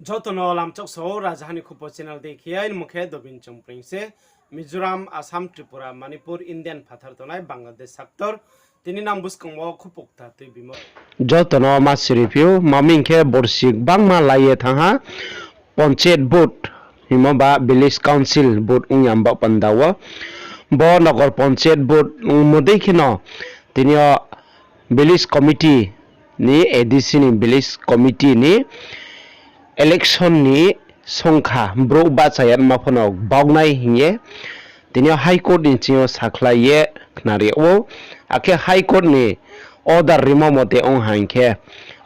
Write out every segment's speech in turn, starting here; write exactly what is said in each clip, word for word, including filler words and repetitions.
Joto no lamchok so, Rajahani Khupo channel dei khe aini mung khe Dobin Chongpreng se. Mizoram, Assam, Tripura, Manipur, Indian phathar tongnai Bangladesh sector. Tini nang buskang wo khupuk ta tuibimo. Joto no ma siri phi ou, maming khe borsi gbangma lai ye thanng ha, panchayat vote hingmo ba village council vote ong ya baoh panda wo. Bo nogor panchayat vote ongmo dei kheno tini yo village committee ni, A D C ni village committee ni election ni songkha brouh bahcha yama pho no baugnai hing ye tini yo High Court ni ching yo sakhlai ye khnari ou. Akhe High Court ni order rimo mote ong ha hing khe,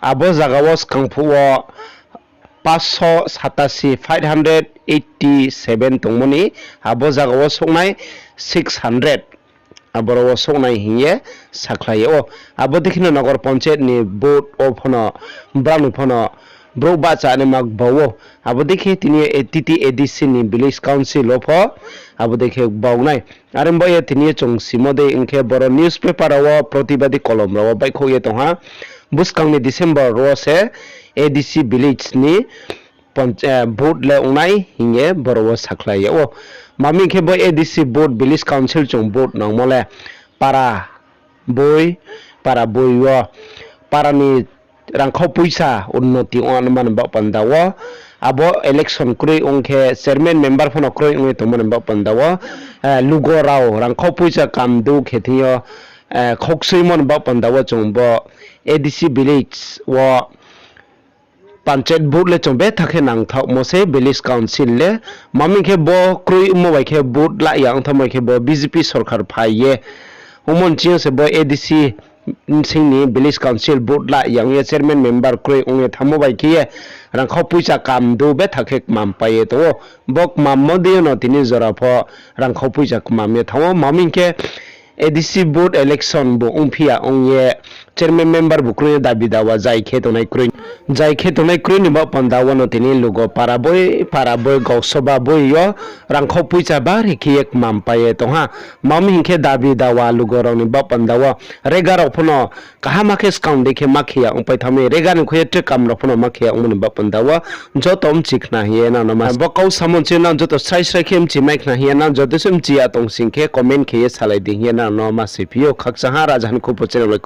abo zaga wo skang phuh wo পাঁচশো সাতাশি, five hundred eighty seven tongmo ni, abo zaga wo souhnai six hundred, aboro wo souhnai hing ye sakhlai ou. Abo dei kheno nogor panchayat ni vote wo pho no, brao ni pho no brouh bahcha naima gbau ou. Abo dei khe tini yo A T T A D C ni village council wo pho abo dei khe gbau nai. Are baoh ye tini yo chung simo dei ong khe boro newspaper rao wo, protibadi kolom rao wo baihkhouh ye tong ha. Buskang ni December wo se A D C village ni vote le ong nai hing ye boro wo sakhlai yag ou. Maming khe bo A D C vote, village council chung vote nangmo le para boi, para boi wo para ni rangkhau poicha unnoti ong ya mani baoh panda wo, abo election kroi ong khe chairman member pho no kroi ong ye tongmo ni baoh panda wo, lugo rao rangkhau poicha kam du khe thing yo, khokchuimo ni baoh panda wo chung bo A D C village wo panchayat vote le chung betha khe nangthaohmo se village council le. Maming khe bo kroimo bai khe vote la ya ong thanngmo bai khe bo B J P sorkar phai ye ongmo ni ching yo se bo A D C bsing ni village council vote la ya ong ye chairman member kroi ong ye thanngmo bai khe ye rangkhau poicha kam du betha khe kmam pai ye tong ou. Bo kmammo dei yo no tini jora pho rangkhau poicha kmam ye thanng ou. Maming khe A D C vote election bu ongphi ya ong ye chairman member bu kroi ye dabi dawa zai khe tongnai kroi ni baoh panda wo no tini lugo para boi, para boi, goksoba boi yo rangkhau poicha bari khe ye kmam pai ye tong ha. Maming hing khe dabi dawa lugo rao ni baoh panda wo rega rao pho no kaham khe skang dei khe ma khe ya ongpai thanng mi, rega ni khui ye tre kam rao pho no ma khe ya ongmo ni baoh panda wo joto mchi khna hing ye nang no ma, bo kau samo ni ching nang joto srai srai khe mchi mai khna hing ye nang joto se mchi ya tong sing khe comment khe ye salai di hing ye nang no ma siphi ou. Khakchang ha Rajahani Khupo channel bai